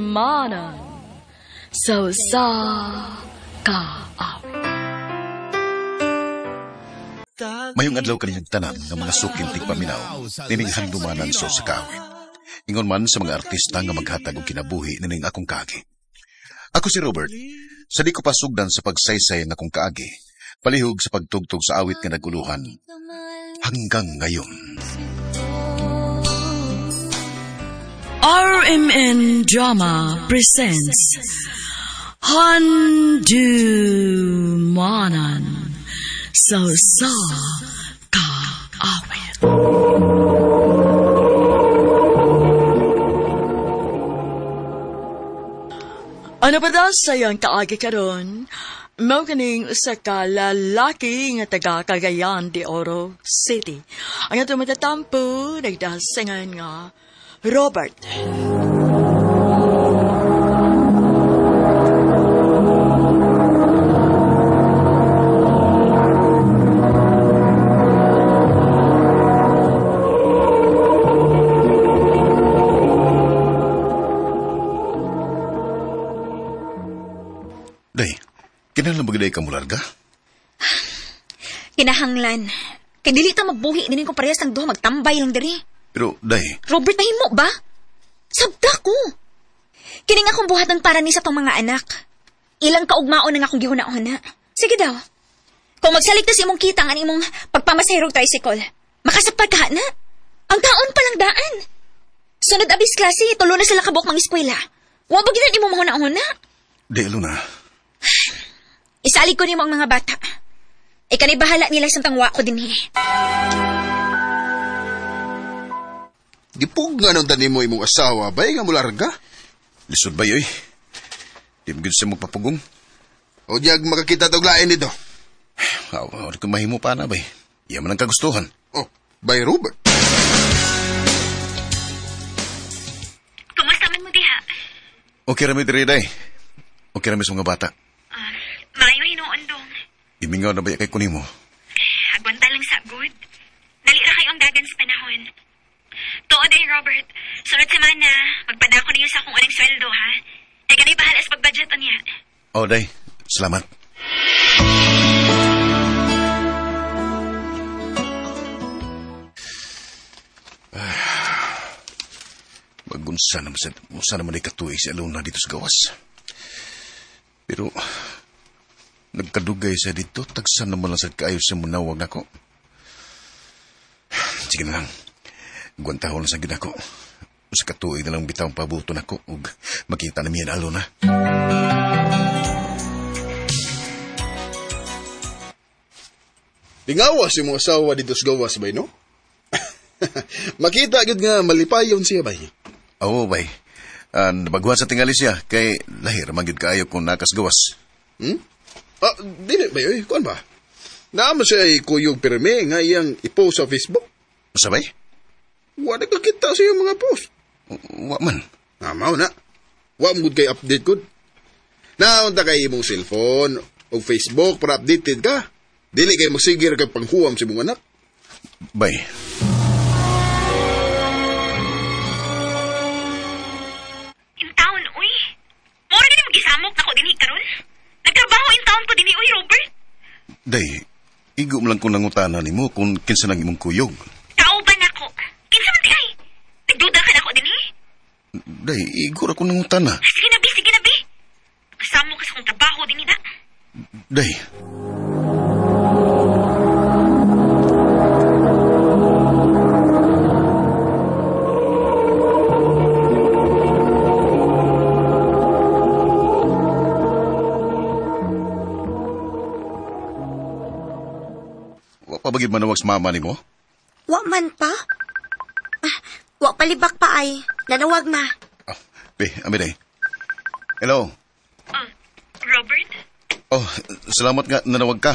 Handumanan sa usa ka awit. Mayong adlaw kaninyang tanan nga mga suking tigpaminaw, nining handumanan sa usa ka awit. Ingon man sa mga artista nga maghatag og kinabuhi nining akong kaagi. Ako si Robert, sa di ko pasugdan sa pagsaysay ang akong kaagi, palihog sa pagtugtog sa awit nga naguluhan hanggang ngayon. RMN Drama presents Handumanan sa usa ka awit. Ano pa daw sayang kaagi karon? Mao kaning usa ka lalaki nga taga Cagayan de Oro City. Ang atong matatampo nagdasingan nga Robert. Day, kinahanglan ba giday ka mularga? Kinahanglan. Kay dili ta magbuhi dinhi kung parehas ng duha magtambay lang diri. Pero, day, Robert, nahimo ba? Sabta ko. Kini nga akong buhatan para ni sa tong mga anak. Ilang kaugmaon na nga akong gihuna-huna. Sige daw. Kung magsalig ta sa imong kitang ang imong pagpamasahirog tricycle, makasapad ka na. Ang taon pa lang daan. Sunod abis klase, tulo na sila kabuok mang eskwela. Wa ba gid imong mahuna-huna? Day, Alona. Isalig ko nimo ang mga bata. Ikanay bahala nila sa tangwa ko dinhi. Gipug nga nung dani mo imong asawa, bay nga mularga? Lisod ba yoy? Di mo gid siya magpapugong. O diyag makakita tog lain dito. Aw, di ko mahimo pa na bay. Iya man ang kagustuhan. Oh, bay Robert. Kumusta man mo diha? Okay rami diri day. Okay rami sa mga bata. Maayo hinuon dong. Imingaw na ba kay kunimo? Agwanta lang sa good. Dali ra kayo ang dagan sa panahon. Tuod ay, Robert. Sunod semana, magpadako niyo sa akong unang sweldo, ha? E kanay bahala sa pagbudget niya. Oh, day. Salamat. Magunsa naman sa, unsa naman ay katuig si Alona dito sa gawas. Pero, nagkadugay siya dito, tagsan naman lang sa kaayo sa munawag nako. Sige na lang. Gwantahon lang sa ginako. Sa katuig na lang bitaw ang pabuto nako ug makita na miyan Alona. Lingawas yung mga asawa dito sa gawas, bay, no? Makita gyud nga malipayon siya, bay. Oo, bay. Nabaguhan sa tingali siya, kay lahir man gyud kaayo kung nakas gawas. Hmm? Ah, dili, bay, oy, kuan ba? Naama siya ay kuyog pirmi nga iyang ipost sa Facebook. Sabay? Wa na kakita sa iyang mga post. Wa man. Mao na. Wa mo gud kay update gud. Naunta kay imong cellphone o Facebook para updated ka. Dili kay magsigir kay panghuwam sa imong anak. Bay. In town, uy. Mura gani magisamok nako dinhi karon. Nagtrabaho in town ko dinhi, uy, Robert. Day, igo mo lang kung nangutana nimo kung kinsa nang imong kuyog. Kauban nako. Kinsa man di ay? Nagduda ka nako dinhi? Day, igo ra kung nangutana. Sige na, bi, sige na, bi. Kasamo ka sa akong trabaho dinhi na. Day. Wa pa ba gyud manawag sa mama nimo? Wa man pa. Wa palibak pa ay. Nanawag ma. Ah, be, ami day. Hello. Robert? Oh, salamat nga nanawag ka.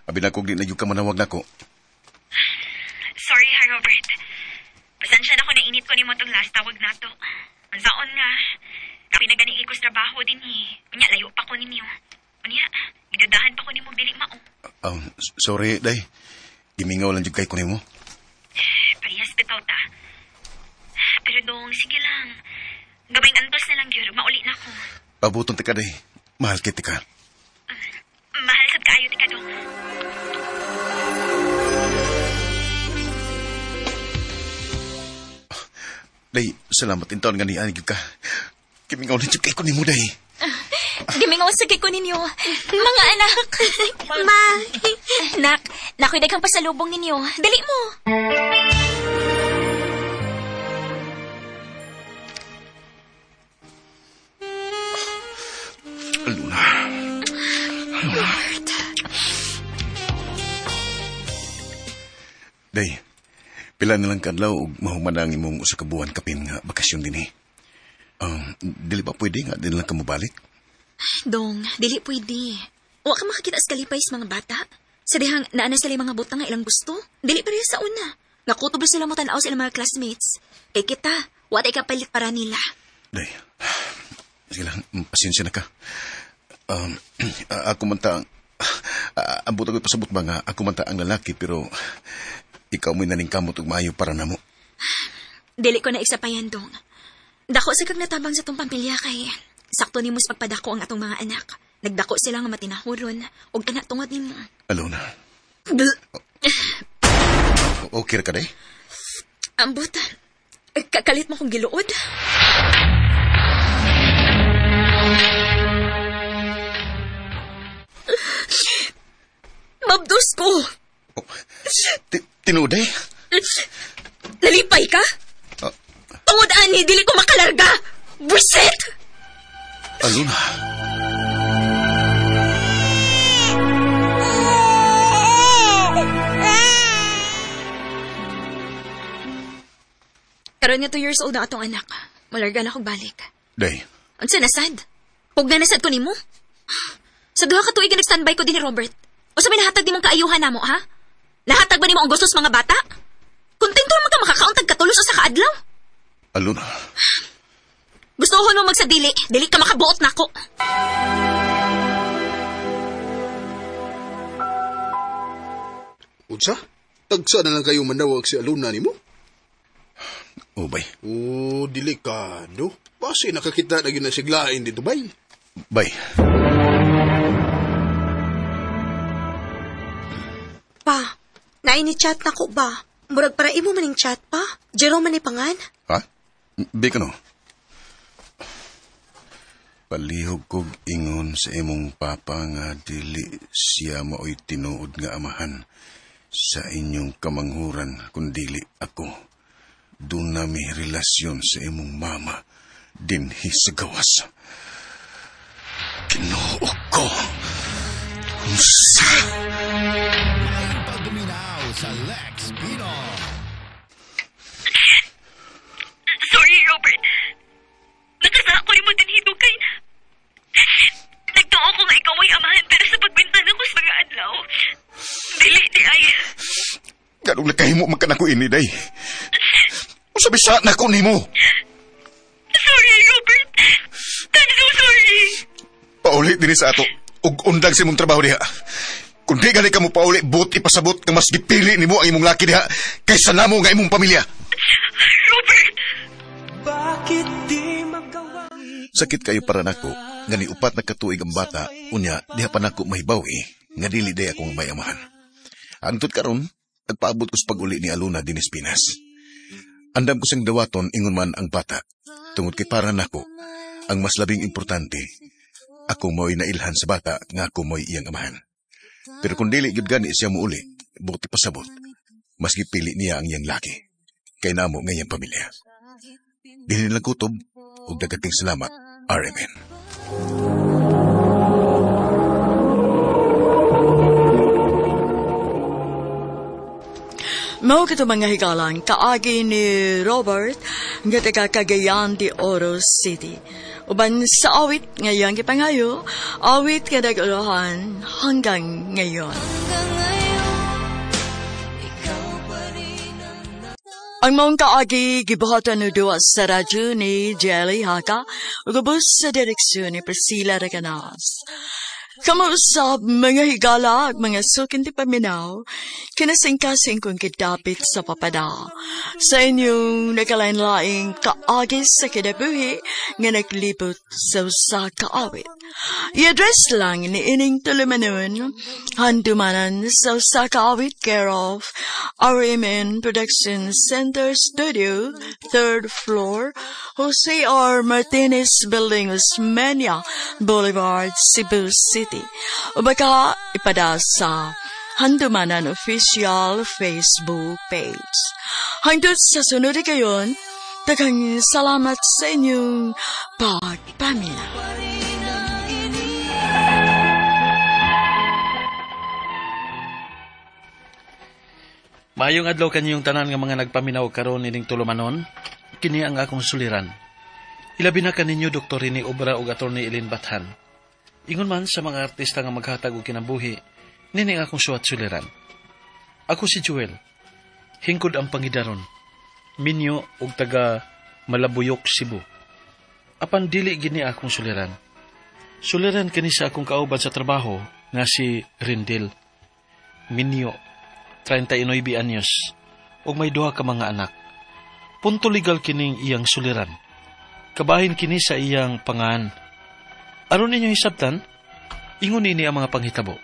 Abi na kog di na gyud ka manawag nako. Sorry ha, Robert. Pasensya na ko nainit ko nimo tong last tawag nato. Ang saon nga, kapi na gani ikos trabaho din eh. Unya, layo pa ko ninyo. Unya, gidudahan pa ko nimo dili mao. Oh, sorry, day. Gimingaw lang jud kay ko nimo. Parehas bitaw ta. Pero dong, sige lang. Gabayng antos na lang gyud, mauli na ko. Pabuton ti ka, day. Mahal kay tika. Mahal sad kaayo ti ka, dong. Day, salamat intaon nga niyan gyud ka. Gimingaw na kay ko nimo, day. Gimingaw sa kay ko ninyo. Mga anak. Ma! Nak, nakoy daghang pasalubong ninyo. Dali mo. Luna. Robert. Day, pila na lang kadlaw og mahuman ang imong usa ka buwan kapin nga bakasyon dinhi. Dili ba pwede nga din lang ka mobalik? Dong, dili pwede. Wa ka makakita sa kalipay sa mga bata. Sa dihang naana sila mga butang nga ilang gusto. Dili pareha sa una. Nakutob sila mo tan-aw sa ilang mga classmates. Kay kita, wa tay kapalit para nila. Day, sige lang, pasensya na ka. Ako man ta, ang butang ko'y pasabot ba nga, ako man ta ang lalaki, pero ikaw mo'y naningkamot og maayo para namo. Dili ko na isapayan, Dong. Dako sa kag natabang sa tong pamilya kay sakto nimo sa pagpadako ang atong mga anak. Nagdako sila nga matinahuron ug kana tungod nimo. Alona. Okay ra ka, day? Ambot. Kakalit mo kong giluod. Mabdos ko. Oh, tinuod, eh? Nalipay ka? Tungod ani, dili ko makalarga! Buset! Alona. Karon nga 2 years old na atong anak. Malarga na akong balik. Day. Unsa na sad? Pug na nasad ko nimo? Sa 2 ka tuig nag-standby ko din ni Robert. Unsa may nahatag nimong kaayuhan namo, ha? Nahatag ba nimo ang gusto sa mga bata? Kontento naman ka makakauntag katulos sa kaadlaw. Alona. Gusto mo magsadili, dili ka makabuot nako. Unsa? Tagsa na lang kayo manawag si Alona nimo? Oh, bay. Oh, delikado. Basi nakakita na gyud na siglain dito, bay. Bay. Pa, naay ni chat na ko ba? Murag para imo maning chat pa? Jerome man ni pangan? Ha? Bi ka no? Palihog kog ingon sa imong papa nga dili siya maoy tinuod nga amahan sa inyong kamanghuran kun dili ako. Doon na may relasyon sa imong mama dinhi sa gawas. Ginoo ko. Unsa? Pagduminaw sa Lex Pino. Sorry, Robert. Nakasama ko mo din hidukay. Nagtuo ko nga ikaw mo'y amahan pero sa pagbintana ko sa mga adlaw, dili di ay. Ganong nakahimo man ka nako ini, day. Usa bisa na ko nimo. Sorry, Robert. I'm so sorry. Pauli dinhi sa ato. Ug undang sa imong trabaho diha. Kung di gani ka mo pauli, buot ipasabot nga mas gipili nimo ang imong laki diha kaysa namo nga imong pamilya. Robert! Bakit di magawa? Sakit kayo para nako, nga ni upat na katuig ang bata, unya diha pa nako mahibaw nga dili day akong may amahan. Hangtod karon, nagpaabot ko sa pag-uli ni Alona dinis Pinas. Andam ko siyang dawaton ingon man ang bata, tungod kay para nako, ang mas labing importante, ako mo'y nailhan sa bata nga ako mo'y iyang amahan. Pero kung dili gyud gani siya muuli, buti pasabot, mas gipili niya ang iyang laki, kay namo nga iyang pamilya. Dili lang kutob, ug daghating salamat, RMN. Mao kato mga higalang kaagi ni Robert nga taga Cagayan de Oro City. Uban sa awit ngayong gipangayo, awit nga nag-uluhan hanggang ngayon. Ang maong kaagi gibuhatan og duwa sa radyo ni Jelly Haka ug ubos sa direksyon ni Priscilla Recanas. Kamuusap mga higala at mga sukin ti paminaw, kinasingkasing kong kidapit sa papada. Sa inyong nakalain-laing kaagis sa kinabuhi nga naglibot sa usa ka awit. I-address lang ni ining tulumanon, handumanan sa usa ka awit care of RMN Production Center Studio, 3rd floor, Jose R. Martinez Building, Osmeña Boulevard, Cebu City. O baka ipada sa Handumanan Official Facebook page. Hangtod sa sunod kayon, daghang salamat sa inyong pagpaminaw. Maayong adlaw kaniyong tanan nga mga nagpaminaw karon ining tulumanon, kini ang akong suliran. Ilabi na kaninyo Dr. Rene Obra ug Atty. Eileen Bathan. Ingon man sa mga artista nga maghatag og kinabuhi, nini ang akong suwat suliran. Ako si Joel, hingkod ang pangidaron, minyo ug taga Malabuyok, Cebu. Apan dili gini akong suliran. Suliran kini sa akong kauban sa trabaho nga si Rindel. Minyo, 39 anyos, ug may duha ka mga anak. Punto legal kining iyang suliran. Kabahin kini sa iyang pangan. Aron ninyo hisabtan, ingon nini ang mga panghitabo.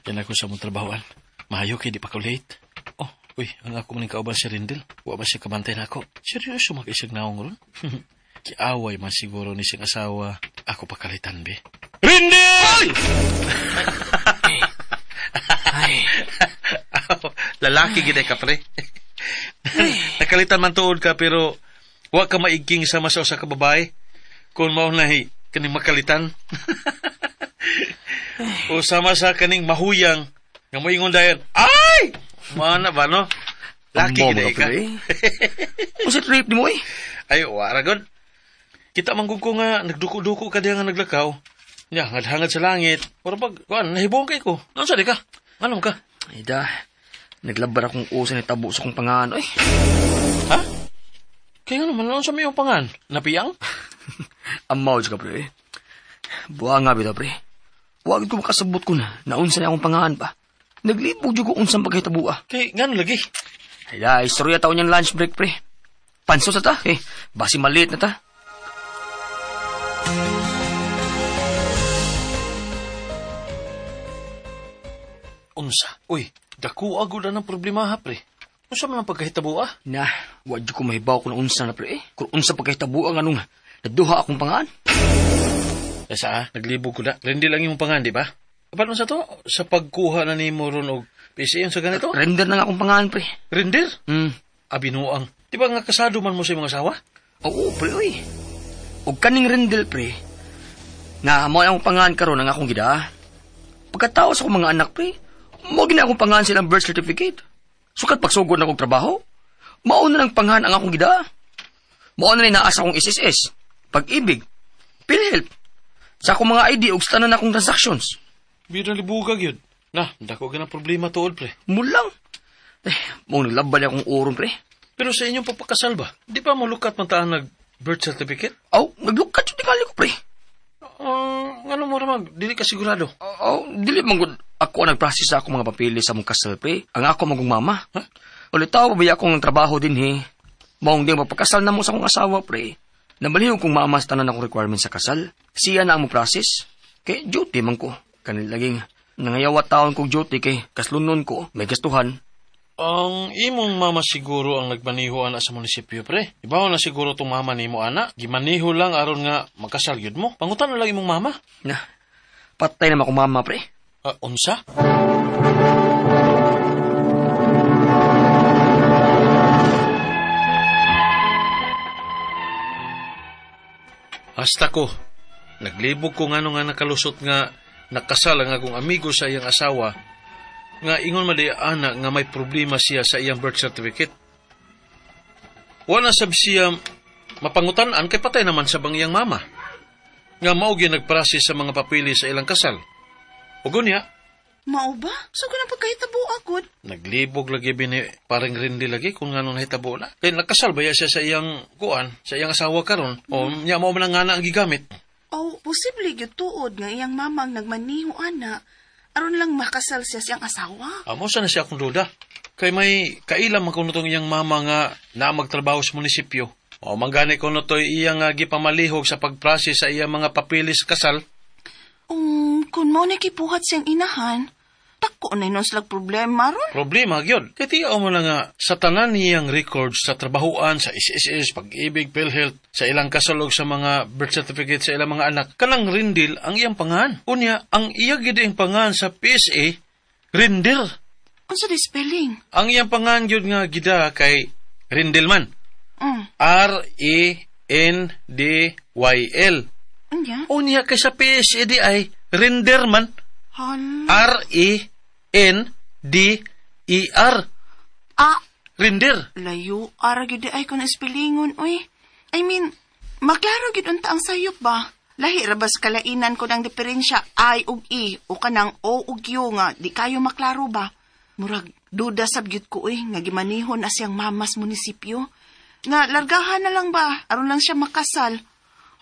Yan ako sa mong trabahoan. Mahayo kay di pa ko late. Oh, uy, ang ako maning kauban si Rindel. Wa ba siya kabantay na ako? Seryoso mag-isig naong ron? Kiaway man siguro ni siyang asawa. Ako pakalitan, be. Rindel! Ay! Lalaki gid ka, pre. Nakalitan man tuod ka, pero wa ka maigking sama sa usa ka babae. Kung mao na kaning makalitan. O sama sa kaning mahuyang nga moingon dayon. Ay! Mana ba, no? Laki gid ka. Usa trip nimo eh. Ay, wara gud. Kita man gud ko nga nagduko-duko ka diha nga naglakaw. Nya, ngadhangad sa langit. Ora pag kuan nahibong kay ko. Unsa di ka? Anong ka? Ay da. Naglabar akong usa ni tabo sa akong pangan oy. Ha? Kaya nga naman unsa may pangan? Napiyang? Amaw ka pre. Buha nga bitaw pre. Wag ko makasabot ko na naunsa ni akong pangan pa. Naglibog jud ko unsang pagkahitabo ah. Kay ngano lagi? Ay da, istorya taon niyang lunch break pre. Panso sa ta eh, basi malit na ta. Unsa? Uy, dako agud ang problema ha pre. Unsa man ang pagkahitabo ah? Na, wa jud ko mahibaw kung unsa na pre eh. Kung unsa pagkahitabo ang anong naduha akong pangan. Asa ah, naglibog ko na. Render lang imong pangan, di ba? Paano sa to? Sa pagkuha na nimo ron og PC sa ganito? Render na nga akong pangan, pre. Render? Hmm. Abinuang. Di ba nga kasado man mo sa imong asawa? Oo, pre, oy. Og kaning render, pre. Nga mo ang pangan karon ang akong gida. Pagkataos sa akong mga anak, pre, mo gina akong pangan silang birth certificate. Sukat pagsugod na akong trabaho, mao na ng pangan ang akong gida. Mao na naa sa akong SSS, Pag-ibig, PhilHealth, sa akong mga ID ug sa tanan akong transactions. Bira libugag yun. Na, dako ka ng problema tuod, pre. Mulang. Eh, mong naglabal akong uron, pre. Pero sa inyong pagpakasal ba, di ba mulukat man taan nag birth certificate? Aw, naglukat yung tingali ko, pre. Ano mo ramag? Dili ka sigurado? Aw, dili man gud ako ang nagprocess sa akong mga papili sa mong kasal, pre. Ang ako magong mama. Huh? Ulit tao, babaya akong trabaho din, he. Maong di mapakasal na mo sa akong asawa, pre. Nabalihong kong mama sa tanan akong requirement sa kasal. Siya na ang mo process. Kay duty man ko. Kanil laging nangayawat taon kong duty kay kaslunon ko, may gastuhan. Ang imong mama siguro ang nagmaniho ana sa munisipyo, pre. Ibaw na siguro tong mama nimo ana. Gimaniho lang aron nga makasal gyud mo. Pangutan na lang imong mama. Na, patay na akong mama, pre. Unsa? Hasta ko, naglibog ko ngano nga nakalusot nga nakasal ang akong amigo sa iyang asawa nga ingon man di ana nga may problema siya sa iyang birth certificate. Wala sab siya mapangutan-an kay patay naman sa bang iyang mama. Nga mao gyud nagprocess sa mga papili sa ilang kasal. Ug unya, Mao ba? So kanang pagkahitabo agud. Naglibog lagi bini pareng Rindi lagi kung nganong nahitabo na. Kay nakasal ba ya siya sa iyang kuan, sa iyang asawa karon? O nya mao man ang ngana ang gigamit. O posible gyud tuod nga iyang mama ang nagmaniho ana aron lang makasal siya siyang asawa. Amo sa na siya akong duda. Kay may kailam man kuno tong iyang mama nga naa magtrabaho sa munisipyo. O manggani kuno to'y iyang gipamalihog sa pagprocess sa iyang mga papilis kasal. Kung mao ni kipuhat siyang inahan, dako na inon silag problema ron. Problema gyud. Kay tiyaw mo na nga sa tanan niyang records sa trabahuan, sa SSS, Pag-ibig, PhilHealth, sa ilang kasalog sa mga birth certificate sa ilang mga anak, kanang Rindil ang iyang pangan. Unya, ang iya gyud ang pangan sa PSA, Rindil. Unsa di spelling? Ang iyang pangan gyud nga gida kay Rindil man. R-E-N-D-Y-L. Unya? Unya kay sa PSA di ay Rinder man. Hala. R-E-N-D-E-R. Ah. Rinder. Layo, ara gyud ay kun spellingon, uy. I mean, maklaro gyud unta ang sayop ba? Lahi ra bas kalainan ko ng diferensya I ug E o kanang O ug U nga di kayo maklaro ba? Murag duda sab gyud ko uy nga gimanihon na siyang mamas munisipyo. Nga largahan na lang ba aron lang siya makasal.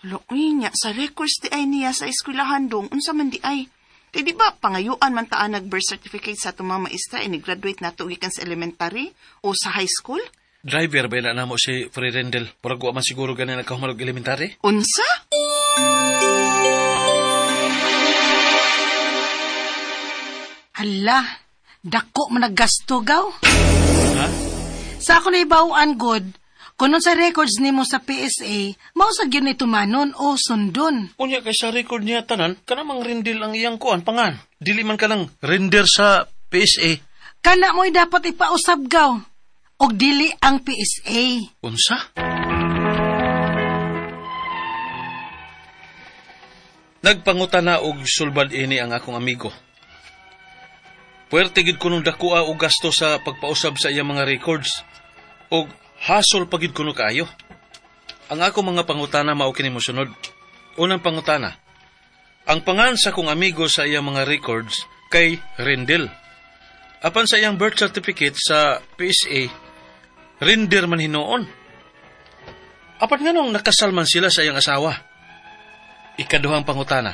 Hala, uy nya sa records di ay niya sa eskwelahan dong unsa man di ay. Kay di ba pangayuan man taan nag birth certificate sa atong mga maestra ini graduate nato gikan sa elementary o sa high school? Driver ba na namo si Fray Rendel? Murag wa man siguro gani nagkahumalog elementary? Unsa? Hala, dako man naggasto gaw. Ha? Sa ako na ibawaan god, kunon sa records nimo sa PSA, mao sa gyud ni tumanon o sundon. Unya kay sa record niya tanan, kanamang Rindil ang iyang kuan pangan. Dili man kanang render sa PSA. Kana mo'y dapat ipausab gaw. Og dili ang PSA. Unsa? Nagpanguta na og sulbad ini ang akong amigo. Puwerte gid kunong dakoa og gasto sa pagpausab sa iyang mga records. Og hasol pa gid kuno kaayo. Ang ako mga pangutana mao kini mosunod. Unang pangutana. Ang pangan sa akong amigo sa iyang mga records kay Rendel. Apan sa iyang birth certificate sa PSA, Render man hinuon. Apan nganong nakasal man sila sa iyang asawa? Ikaduhang pangutana.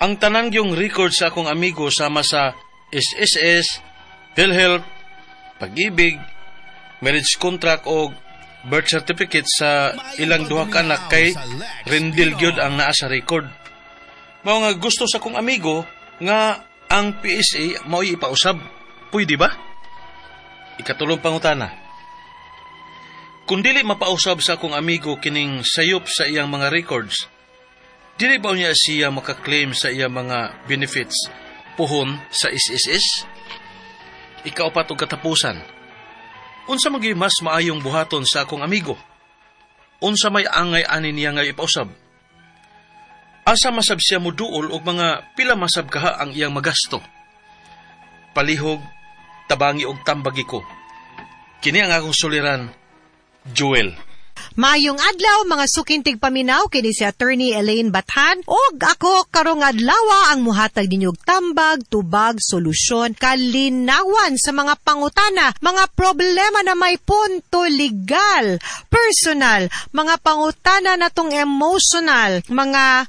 Ang tanan yung record sa akong amigo sama sa SSS, PhilHealth, Pag-ibig, marriage contract o birth certificate sa ilang duha ka anak kay Rendil gyud ang naa sa record. Mao nga gusto sa akong amigo nga ang PSA mao'y ipausab. Pwede ba? Ikatulong pangutana. Kung dili mapausab sa akong amigo kining sayop sa iyang mga records, dili ba niya siya makaklaim sa iyang mga benefits puhon sa SSS? Ikaapat og katapusan. Unsa maging mas maayong buhaton sa akong amigo? Unsa may angay ani niya nga ipausab? Asa masab siya muduol og mga pila masab kaha ang iyang magasto? Palihog, tabangi og tambagi ko. Kini ang akong suliran, Joel. Mayong adlaw mga sukintig paminaw kini si Attorney Elaine Bathan og ako karong adlaw ang muhatag ninyo og tambag, tubag, solusyon, kalinawan sa mga pangutana, mga problema na may punto legal, personal, mga pangutana natong emotional, mga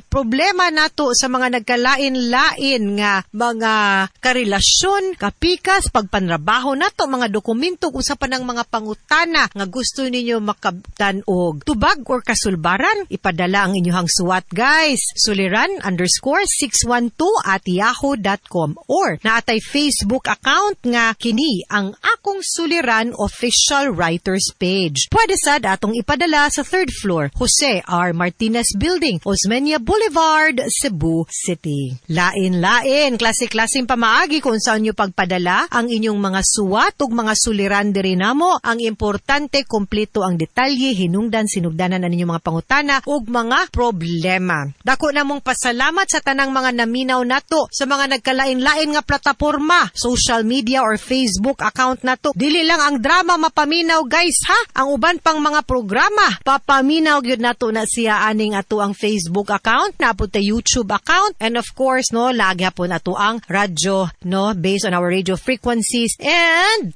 problema nato sa mga nagkalain-lain nga mga karelasyon, kapikas, pagpanrabaho nato, mga dokumento kung sa panang mga pangutana nga gusto ninyo makabtan og tubag or kasulbaran, ipadala ang inyong suwat guys. Suliran_612@yahoo.com or naatay Facebook account nga kini ang akong Suliran official writers page. Pwede sad atong ipadala sa 3rd floor, Jose R. Martinez Building, Osmeña Boulevard, Cebu City. Lain-lain, klase-klaseng pamaagi kung saan nyo pagpadala ang inyong mga suwat ug mga suliran diri namo. Ang importante, kompleto ang detalye, hinungdan, sinugdanan na ninyong mga pangutana ug mga problema. Dako na mong pasalamat sa tanang mga naminaw nato sa mga nagkalain-lain nga plataporma, social media or Facebook account nato. Dili lang ang drama mapaminaw, guys, ha. Ang uban pang mga programa papaminaw gyud nato na siya aning ato ang Facebook account, napod ta YouTube account, and of course, no, lagi hapon ato ang radyo, no, based on our radio frequencies. And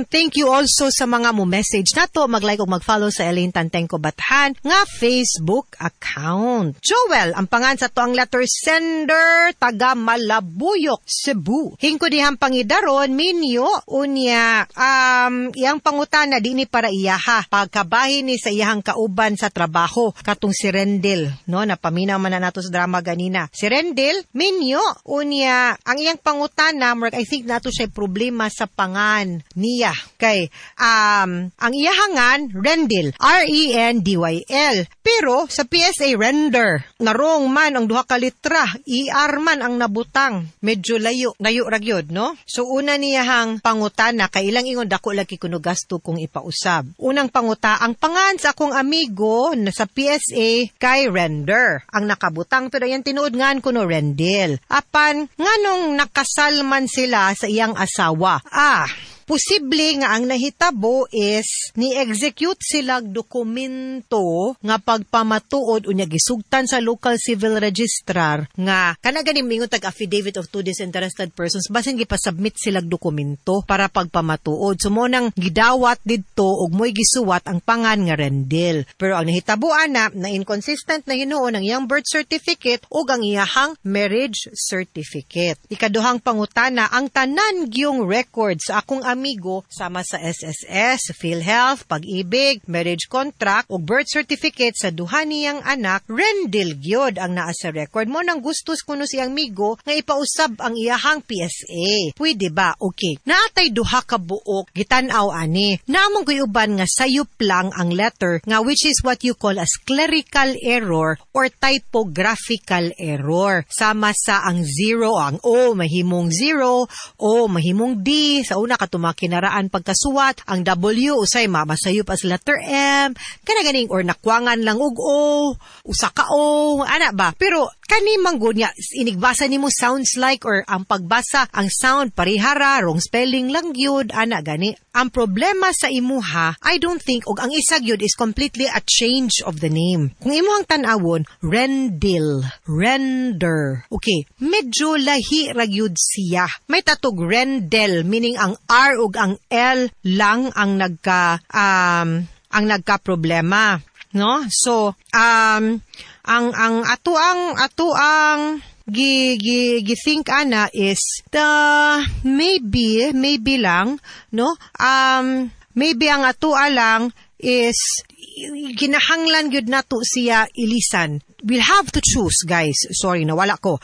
thank you also sa mga mo message nato, mag-like ug mag-follow sa Elaine Tantengco Bathan nga Facebook account. Joel, ang pangan sa to ang letter sender, taga Malabuyok, Cebu. Hingko dihang pangidaron, minyo, unya, iyang pangutana di ni para iyaha. Pagkabahin ni sa iyahang kauban sa trabaho, katong si Rendel, no, napaminaw man na nato sa drama ganina. Si Rendel, minyo, unya, ang iyang pangutana, murag, I think nato siya problema sa pangan niya. Kay, ang iyahangan, Rendel, Rendyl. Pero sa PSA, Render. Narong man ang duha ka litra, ER man ang nabutang. Medyo layo, layo ra gyud, no? So una niyahang pangutana, kay ilang ingon dako lagi kuno gasto kung ipausab. Unang panguta, ang pangan sa akong amigo na sa PSA kay Render. Ang nakabutang, pero yan tinuod ngan kuno Rendel. Apan nganong nakasal man sila sa iyang asawa? Posible nga ang nahitabo is ni-execute silag dokumento nga pagpamatuod unya gisugtan sa local civil registrar nga kana gani mingon tag affidavit of two disinterested persons, basin gipasubmit silag dokumento para pagpamatuod. So mo nang gidawat didto ug mo'y gisuwat ang pangan nga Rendel. Pero ang nahitabuan na na inconsistent na hinuon ang iyang birth certificate ug ang iyahang marriage certificate. Ikaduhang pangutana, ang tanan gyung records sa akong amigo sama sa SSS, PhilHealth, Pag-ibig, marriage contract ug birth certificate sa duha niyang anak, Rendel gyud ang naa sa record. Mo nang gustos kuno siyang amigo nga ipausab ang iyahang PSA. Pwede ba? Okay. Naatay duha ka buok gitan-aw ani. Naamong ko'y uban nga sayop lang ang letter nga which is what you call as clerical error or typographical error. Sama sa ang zero, ang O mahimong zero, O mahimong D, sa una katuma kinaraan pagkasuwat, ang W usay mamasayop as letter M, kana ganing or nakwangan lang og O, usa ka O, ana ba? Pero kani manggod niya inigbasa nimo sounds like or ang pagbasa ang sound parihara, wrong spelling lang gyud, ana gani. Ang problema sa imuha, I don't think og ang isa gyud is completely a change of the name. Kung imuhang tan-awon, Rendil, Render. Okay, medyo lahi ra gyud siya. May tatog Rendel, meaning ang R ug ang L lang ang nagka problema, no? So, ang ang ato ang gi gi think ana is the maybe lang, no? Maybe ang ato lang is kinahanglan gyud nato siya ilisan. We'll have to choose, guys. Sorry, nawala ko.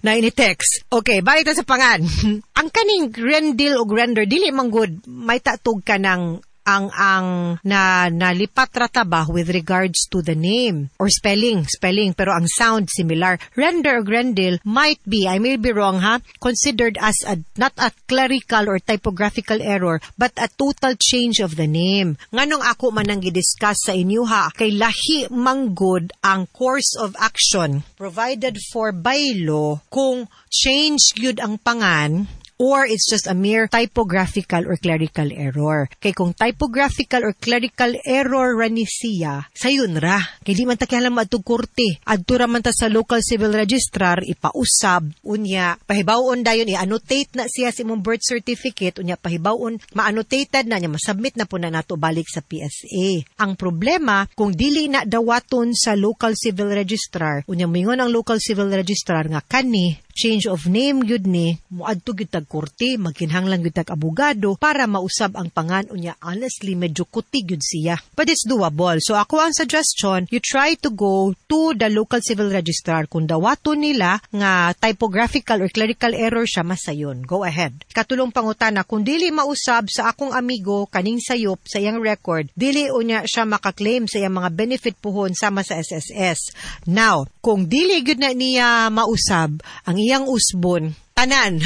Na ini-text. Okay, balik ta sa pangan. Ang kaning Rendil og Render, dili man good. May tatog ka ng ang na nalipat ra ba with regards to the name or spelling pero ang sound similar. Render or Rendil might be, I may be wrong ha, considered as a not a clerical or typographical error but a total change of the name. Nganong ako man ang gidiscuss sa inyo ha, kay lahi manggod ang course of action provided for by law kung change gyud ang pangan or it's just a mere typographical or clerical error. Kay kung typographical or clerical error ra ni siya, sayon ra. Kay di man ta kinahanglan maadtog korte. Adto ra man ta sa local civil registrar, ipausab, unya, pahibaw-on dayon, i-annotate na siya sa imong birth certificate, unya pahibaw-on, ma-annotated na niya, masubmit na po na nato balik sa PSA. Ang problema, kung dili na dawaton sa local civil registrar, unya moingon ang local civil registrar nga kani, change of name gyud ni, moadto gyud tag korte, magkinahanglan gyud tag abogado para mausab ang pangan, unya honestly medyo kuti gyud siya. But it's doable. So ako ang suggestion, you try to go to the local civil registrar. Kung dawaton nila nga typographical or clerical error siya, masayon. Go ahead. Katulong pangutana, kung dili mausab sa akong amigo kaning sayop sa iyang record, dili unya siya makaklaim sa iyang mga benefit puhon sama sa SSS. Now, kung dili gyud na niya mausab ang iyang usbon, Tanan.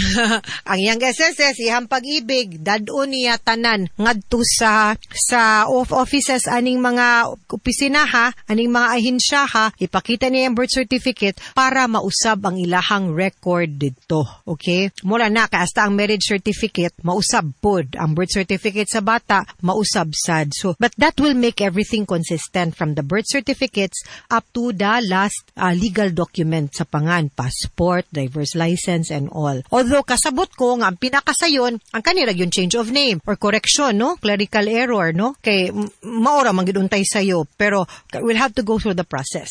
Ang iyang SSS, iyang Pag-IBIG, dad-on niya tanan ngadto sa offices aning mga opisina ha, aning mga ahensya ha, ipakita niya ang birth certificate para mausab ang ilahang record didto. Okay? Mura na kay hasta ang marriage certificate mausab pod, ang birth certificate sa bata mausab sad. So, but that will make everything consistent from the birth certificates up to the last legal document sa pangan, passport, driver's license and all. Although kasabot ko nga ang pinakasayon ang kanila yung change of name or correction, no? Clerical error, no? Kay maora man gid untay sayo, pero we'll have to go through the process.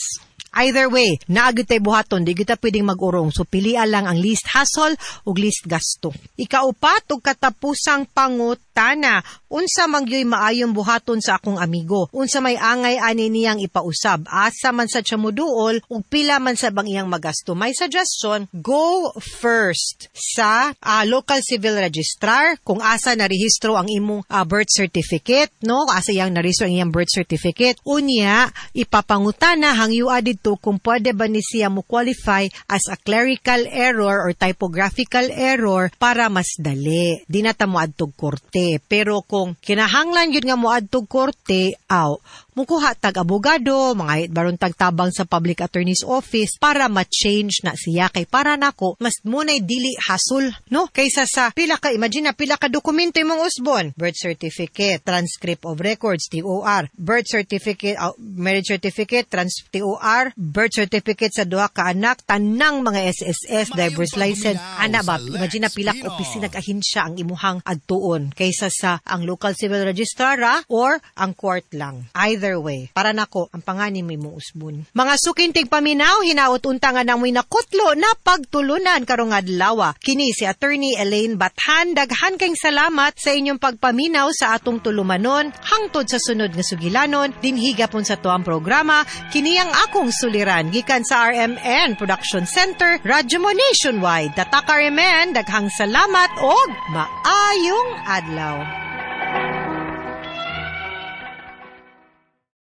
Either way, naa gyud tay buhaton, di kita pwedeng mag-urong. So pilian lang ang least hassle ug least gasto. Ikaupat ug katapusang pangutana, unsa man gyuy maayong buhaton sa akong amigo? Unsa may angay ani niyang ipausab? Asa man sa siya moduol ug pila man sa bang iyang magasto? My suggestion, go first sa local civil registrar kung asa narehistro ang imong birth certificate, no? Asa iyang narehistro ang iyang birth certificate. Unya, ipapangutana hangyoa didto kung pwede ba ni siya mo qualify as a clerical error or typographical error para mas dali. Di na ta moadtog korte. Pero kung kinahanglan gyud nga moadtog korte, aw, mukuha tag abogado, mga baron tagtabang sa public attorney's office para ma-change na siya, kay para nako mas munay dili hassle, no? Kaysa sa pila ka, imagine na pila ka dokumento imong usbon: birth certificate, transcript of records, TOR, birth certificate, marriage certificate, TOR, birth certificate sa duha ka anak, tanang mga SSS, driver's license, ana ba? Imagine na pila ka opisina, ahensya ang imuhang adtuon kaysa sa ang local civil registrar or ang court lang. Either way, para nako ang pangani mo imong usbon. Mga suking tigpaminaw, hinaot unta nga namoy nakutlo na pagtulunan karong adlaw. Kini si Attorney Elaine Bathan. Daghan kayong salamat sa inyong pagpaminaw sa atong tulumanon hangtod sa sunod nga sugilanon dinhi gapon sa tuang programa, kini ang akong suliran, gikan sa RMN Production Center, Radyo Mo Nationwide. Tatak RMN, daghang salamat og maayong adlaw.